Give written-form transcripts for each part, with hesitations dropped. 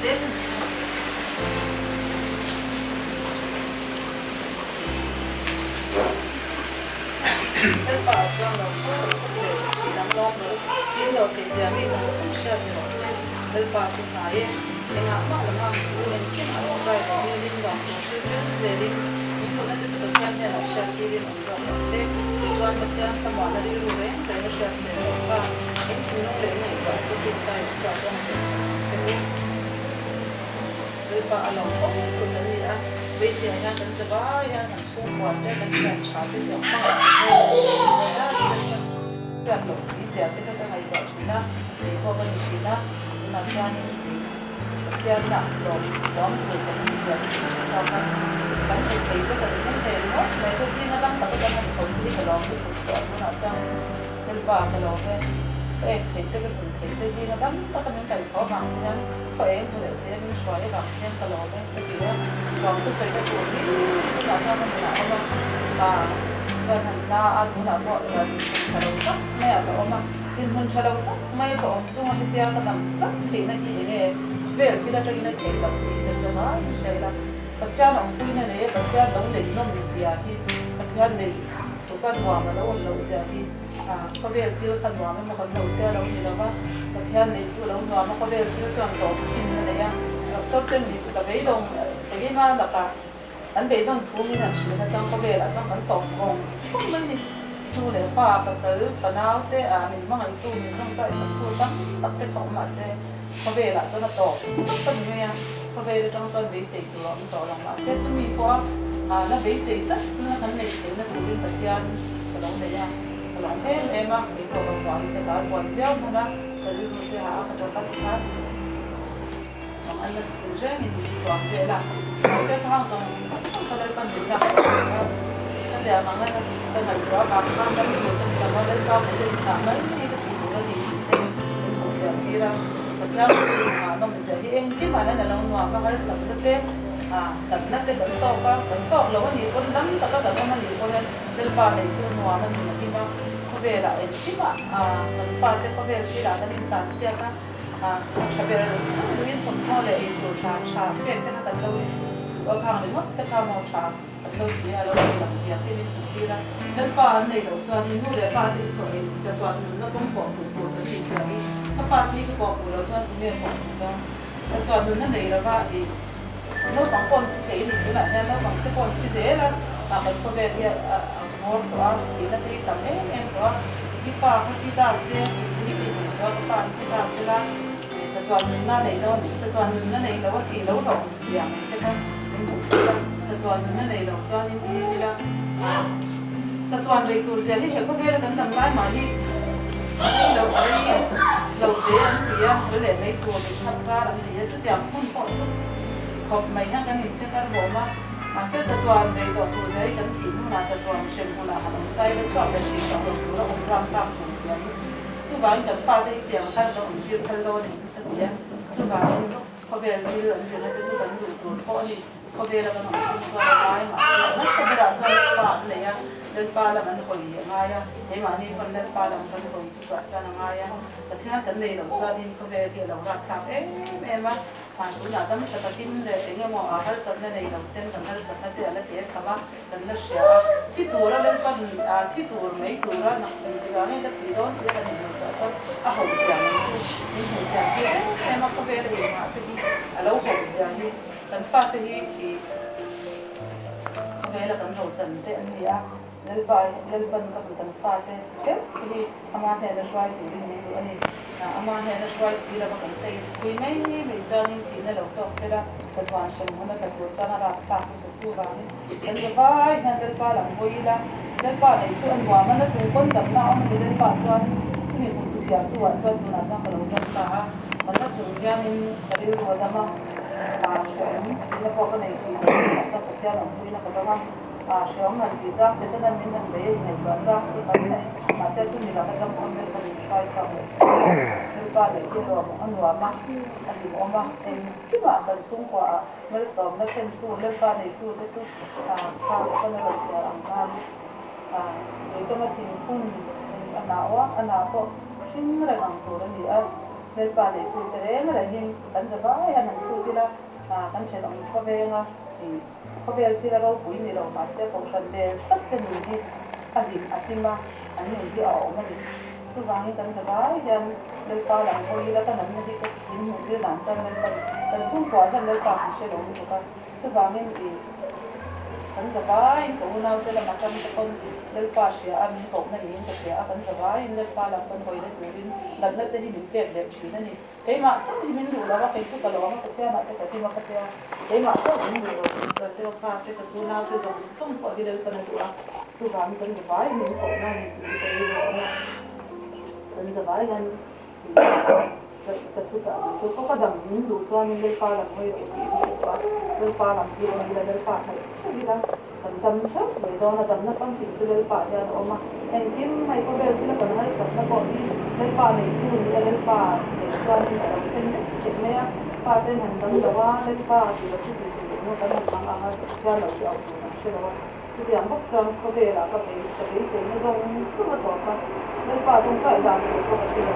Tlem in chhung ang. Lalpa ah chuan lo fo rawh ka ti leh ta thin ang lawm rawh u. In lo theih zia mi zawng zawng hriat ni rawh se. Lalpa chu hnai e. Engah mah la mang chu engkim ah tawngtai zel in nuam tur thil tel zel in in duhna te chu Pathian hnenah hriat tir in awm zawk rawh se. Tichuan Pathian thlamuahna rilru reng reng a hriat sel loh kha in thinlung leh in ngaihtuahna chu Krista Isua chuan a vensak ang che u. Lalpa a lo fo tur kan ni a, Bethlehem hian kan za vai hian kan chhungkua te, kan thian tha te hi a hmangah kan hmel a hriat thin a zat hi Lalpa hriat loh si zia te kha ka ngaihtuah thin a, kei pawh ka ni thin a, tunah chuanin Pathianna lawm lawm tur kan ni zia te chu ka hre chhuak a, kan hmu thei te kan chhung thei ringawt mai te zinga dam taka kan han tho te hi ka lawm lutuk tawh a, tunah chuan Lalpa ka lawm e, ka ek theih te ka chhun theih te zinga dam taka min kaihthawh avang te hian Khaw eng hmu leh thei a min hruai avang hian ka lawm e ka ti a, lawm chu sawi ka tur hi tunah chuan ka nunah a awm a, pa chuan han na a, tunah pawh dinhmun tha lo tak maiah ka awm a, dinhmun tha lo tak mai ka awm chunga hetia ka dam tlat theihna hi eng nge vel thil atangin a theih loh tih ka chawhmai in hria ila, Pathian awmpuina leh Pathian lo neih nawm zia hi, Pathian neih tuka nuam a lo awm loh zia hi. Khawvel thil kha nuam emaw kan lo te a lo ni lo va, Pathian neih chu a lo nuam a, khawvel thil chuan tawp chin a nei a, doctor ten mi ka beidawng engemaw lakah an beidawn thu min han hrilh kha chuan khawvelah chuan kan tawp vawng vawng mai ni. Nu leh pa, pasal, fanau te ah min hmangaihtu, min tawngtai saktu tam tak te kha awm mahse khawvelah chuan a tawp tawp a ni mai a, khawvel atang chuan beisei tur a awm tawh lo mahse chumi pawha la beisei tlat na kan neih theihna turin Pathian Ka lo nei a, ka lawm em em a, kei pawh ka buai ka tal buai viau hman a, ka rilru te ah a ka tawp a ti khan mang an la chhun rengin min tuam vel a, mahse ka hang zawng zawng ka Lalpan min lak tawh lo a, ka liam ang a ka ngaihtuah avang khan dam tur ka ni lo a, Lalpa kut a inthah mai hi ka tih tur a ni tih te min hmuh fiah tir a, Pathian kut inthah nawm zia hi engkimah hian a lo nuam a, harsatna te natna te kan tawk a, kan tawk lo a nih pawn dam taka kan awm a nih pawh hian Lalpa neih chu nuam a ni a him a, khawvelah engkimah kan fate khawvel thilah kan intlan siak a, a tha ber duhin thawmhnaw leh eitur tha tha pek te kha kan lo duh a, khang ringawt te kha maw tha kan lo ti a, a lo nei loh zia te min hmuh tir a. Lalpa an nei loh chuanin nu leh pa te chu tawh ei chatuan nunna kawng kawh hmuh tur kan nih zia hi ka fate hi ka kawh hmuh loh chuan tunge kawh hmuh dawn? Chatuan nunna nei lova i naupang pawh an thi thei a ni. Tunah hian naupang te pawh an thi zel a, ah kan khawvel hi a nghawr tawh a, thihna te hi tam em em tawh a. I fa kha thi ta se tih te hi ka inhmuh tawh a, ka fa an thi ta se la, chatuan nunna nei dawn, chatuan nunna nei lo a thih lo hlauh awm zia mai te kha min hmuh theih a. Chatuan nunna nei lo chuanin thil ila, chatuan rei tur zia hi he khawvela kan dam lai mah hi rei lo rei lo te an ti a, re leh mai tur mit hap kar an ti a, chutiang hun pawh chu khawp mai hian kan inchhe kar bawm a, mahse chatuan rei tawh tur zia hi kan thih hnunah chatuan hrem hunah han awm ta ila chhuak leh thei tawh lo tura awm ram tlak tur zia hi chuvangin kan fate hi tiang khan kan awm tir phal dawn em ka ti a, chuvangin khawvel thil an zirna te chu kan duh tur pawh a ni. Khawvela kan awm chhung chuan a ngai mahse a hmasa berah chuan Lalpa an nei a, Lalpa lam an hawi a ngai a, keimahni pawn Lalpa lam kan hawi chu chuah chuan a ngai a, Pathian kan nei loh chuanin khawvel hi a lo rakthlak em em a, tunah dam tha takin leh eng emaw a harsatna nei lo ten kan harsatna te a la te tham a, kan la hria a, thi tura Lalpan thi tur mai tura nak engtikah nge ka thih dawn tih a kan inhmuh tawh chuan a hauhzia mai chu min hmuh thiam tir em em a, khawvela inngah te hi a lo hauhzia hi. Kan fate hi i khawvela kan ro chan te an ni a, Lalpa Lalpan ka hmu kan fate theuh te hi ama hnena hruai turin min duh a ni. Ama hnena hruai si lova kan tei pui mai mai chuanin thihna lo tawk sela chatuan hrem hun a tla tur chuan a rap thlak lutuk chu vangin kan za vai hian Lalpa lam hawi ila, Lalpa neih chu a nuam a, na chung pawn damna a awm a ni Lalpa chuan chumi hmu tu thiamtu ah chuan tunah chuan ka lo tawng ta a, kan na chung hianin ka rilru a dam a. Hreawm tihna pawh ka nei thin lo tih chuan Pathian awmpuina ka dawng a, hreawm han tih zang che ten a min han bei a ingaihtuah zang chu tam mai, mahse chu ni laka tang pawn Lalpa min hruai chhuak leh thin a, Lalpa leh hi lawm a nuam a, a hlimawm a, engkimah kan chhungkuaah malsawmna thlentu Lalpa neitute chu kha ka la rawn chhiar ang khan tuitama thingphun a hnah awk a hnah pawh hring reng ang tur a ni a. Lalpa neitute reng rengin kan zavai hian han chhut ila, kan thenawm khawvenga ih khawvel thila ropui ni lo mahse kohhran vel tak te nun hi a hlim a hlim a, an nun hi a awm a ni. Chuvangin kan zavai hian Lalpa lam hawi ila ka natna hi ka min hmuh tir dan chuan Lalpan kan chhungkuah hian Lalpa kan hre lo lutuk a, chuvangin ih kan zavaiin ka unaute lam atang te pawn Lalpa hria a min kohna niin ka hria a, kan zavaiin Lalpa lam kan hawina turin natna te hi min pek leh thin a ni. Keimah chauh hi min duh lo a, kei chu ka lawm a, Pathianah te ka hlim a ka tia, keimah chauh min duh lo, Pastor te, ka pa te, ka tunau te zawng zawng pawh hi Lalpan a duh a, chuvangin kan zavaiin min kohna a ni tih hi ka rilru a awm a, kan zavai hian ka thu chah duh chu pawh ka dam min duh chuanin Lalpa lam hawi rawh u tih hi ka duh a, Lalpa lam hi awm ila, Lalpa hnaih theuh ila. Kan dam theuh mai dawn a, damna famkim chu Lalpa hian a awm a. Engkim hei khawvel thila kan harsatna pawh hi Lalpa neitu ni a, Lalpa nei chuanin a lo thlen vek theih mai a. Pa ten han dam lo a, Lalpa tih loh chu tih tur emaw kan han hmang ang a, hian lo tih auh tur kan hre lo a. Chutiang bawk chuan khawvelah ka bei ka beiseina zawng zawng a tawp a, Lalpa tawngtai dan tur pawh ka hre lo.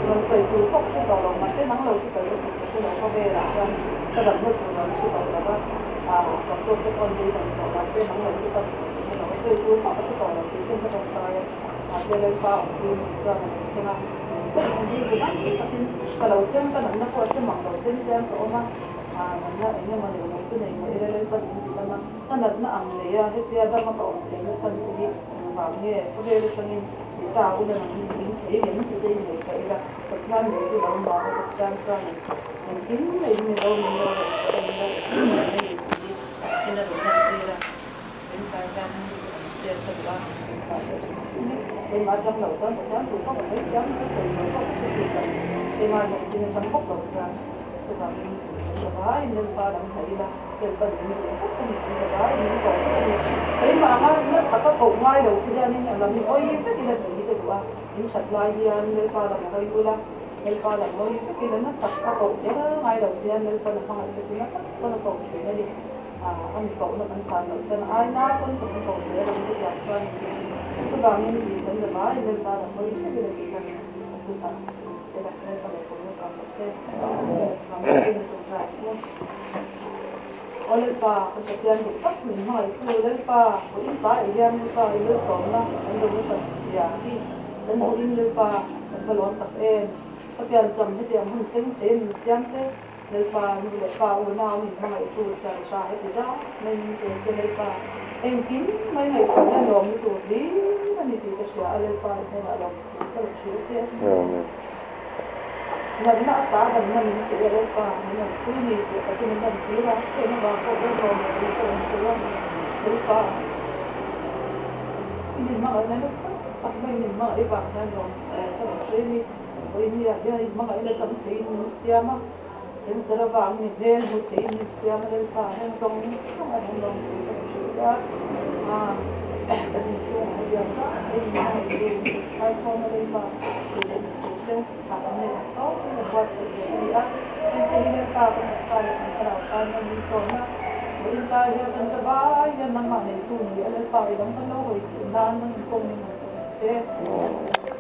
Rawn sawi tur pawh ka hre tawh lo, mahse nang lo chu kalna tur ka hre lo, khawvelah chuan ka damna tur an hre tawh lo va, doctor te pawh an beidam tawh, mahse nang lo chu ka tur ka hre lo, sawi tur pawh ka hre tawh lo tih ten ka tawngtai a, mahse Lalpa awmpui min chuan a lo thleng a, rilru dam takin ka lo thleng, ka natna pawh a hre mang lo ten chuan ka awm a, natna eng emaw nei lo chu nei mah ila Lalpa min ti dam a, ka natna ang nei a, hetia dama ka awm theihna chhan te hi engvang nge khawvel atangin ti ta ula nang hi min thei ngem ti te in ngaihtuah ila Pathian nei chu lo nuam a Pathian chuan engkim mai hi milo min lo rawn sawi a min lo awm mai a ni tih hi in a rawn lantir a in tlai hian an sel ka duh a keimah atang lo chuan Pathian thu pawh ka sawi thiam ka sawi lo pawh ka hre thei lo keimah zawng atang bawk lo chuan chuvangin Vai Lalpa lam hnaih ila Lalpan min duh vek a ni, kan zavai min koh vek a ni. Keimah anga na taka koh ngai lo te hianin a lam hi hawi vek ila tih hi ka duh a, in that lai hian Lalpa lam hawi ula, Lalpa lam hawi vek ila na tak a koh kher ngai lo te hian Lalpan a hmangaih te chu na tak pawn a koh thin a ni. A mi kohna kan chhan loh chuan a aina pawn kan ko zel ang chutiang chuan chuvangin i kan zavai Lalpa lam hawi theuh ila tih kha ka thuchah a ni. Aw Lalpa, kan Pathian duh tak min hmangaihtu Lalpa, vawiin tlaiah hian Lalpa i malsawmna kan lo nasat zia hi kan hmuhin Lalpa kan va lawm tak em. Ka piancham hetiang hun thleng thei min siam che Lalpa, nu leh pa unau min hmangaihtu thian tha heti zat mai min pe che Lalpa, engkim mai ngaihtuah hian lawmna tur hlim a ni tih ka hria a Lalpa i hnenah lawm thu ka rawn hrilh che. Natna a ta damna min pe a Lalpa, min rawn pui ni tih ka chu min rawn tir a, heng avang pawh hian lawm thu ka rawn sawi a Lalpa, i inhmangaihna nasa tak mai in inhmangaih vang hian lawm ka rawn sawi a ni. Vawinia hian inhmangaihna chang theiin min siam a, cancer avangin i hmel hmu theiin min siam a, Lalpa heng zawng zawng a heng lawm thu ka rawn hrilh a, kan inchhungah hetiang zat mai inhmangaih tur Thaithawma Lalpa tih leh min thu te thah an neih ang fo in a buatsaih ve a ni a, hengte hi Lalpa kan taksa leh kan thlarau tan hian min sawn a, vawiin tlai hian kan zavai hian nangmah neitu ni a Lalpa i lam kan lo hawi theih nan nang inkawng min rawn chawk ang che.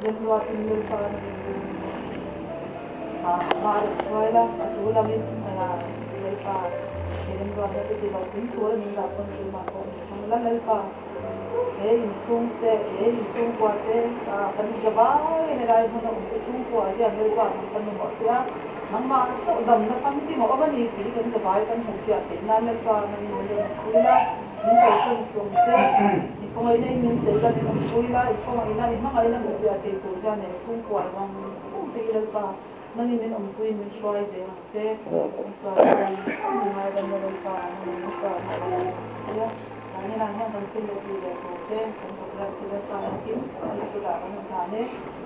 Remruatin Lalpa na min hma rawn hruai la, a tu langin Lalpa he remruatna te ti lo tling tur a min dah pawn keimah pawh min hmang la Lalpa he inchhungte he inchhungkua te kan zavai helai hmun a awm te chhungkua hian Lalpa nang kan mamawh che a, nangmah chauh damna famkim a awm a ni tih hi kan zavai kan hmuhfiah theih nan Lalpa nang min rawn pui la. Min kalsan suam che, i khawngaihna in min chelh la, min awmpui la, i khawngaihna, i hmangaihna hmuh piah thei tur hian nen chhungkuai vang sung te hi Lalpa, nangin min awmpuiin min hruai zel ang che, min sual zawng zawng min ngaidamna Lalpa, nangin min hruai ang che sia, mahni lah hian kan thil leh tih leh tur te, kan programme te Lalpa engkim i kutah kan awm hlan e,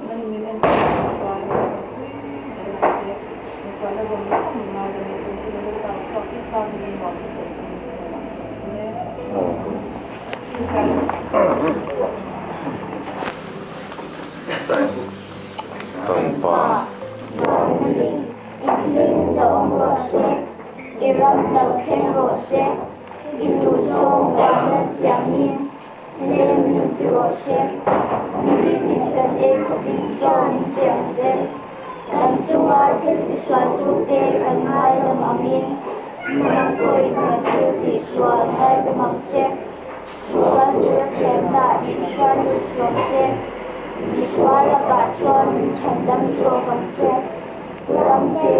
nangin min enkawl la, min hruai la, min awmpui zel ang che, min sualna zawng zawng min ngaidamin kan thil Lalpa Isua Krista hmingin nuam ka sawi chungin ka hnenah ka rawn tum e. Kan Pa. Zuanglin i hming zawng rawh se, i ram lo thleng rawh se, i duhzawng vana tiangin leng min ti rawh se, nitin kan ei khawpin chaw min pe ang che. Kan chunga thil tisualtute kan ngaidam angin, nang pawhin kan thil tihsual ngaidam ang che. Sual tura thiamna min hruai lut hlawm che. Misual lakah chuan min chhandam zawk ang che. Ram te,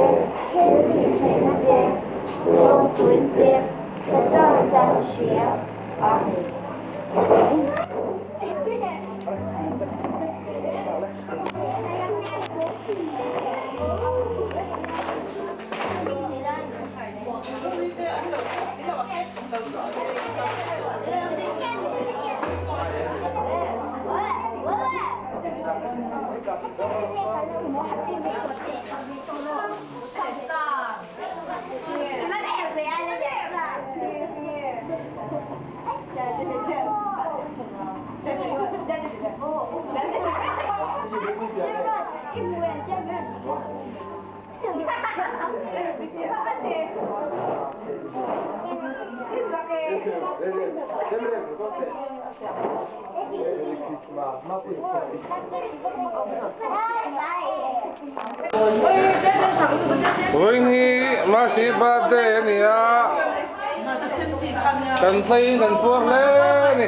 thil tihtheihna te, rawngpuin te, ka tan tan hria. Amen. Vawiin hi Masi birthday a ni a, kan tlaiin kan puar hle a ni.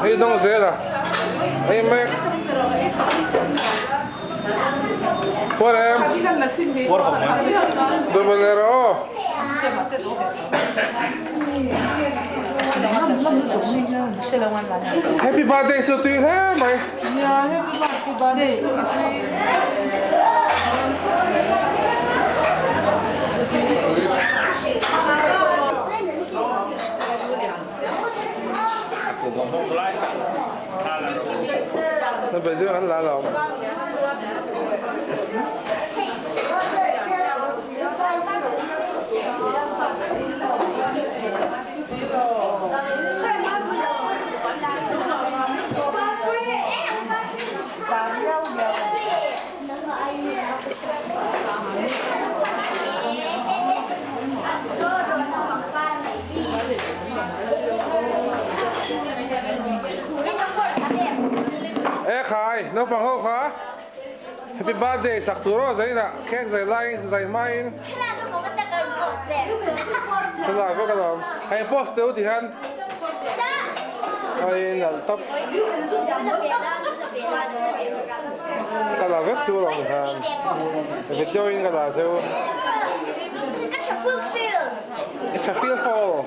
Hei dawng zel a, hei mek. Puar em? Double leh rawh aw. Happy birthday chu tui hle mai. An la lo. E khai, naupang ho kha Happy birthday sak tur aw zainah cake zai laiin zai hmain thlalak vek alawm hei post deuh ti hian hei nalh tawp ka la vek chu alawm khan video in ka la cheu It's a feel hole.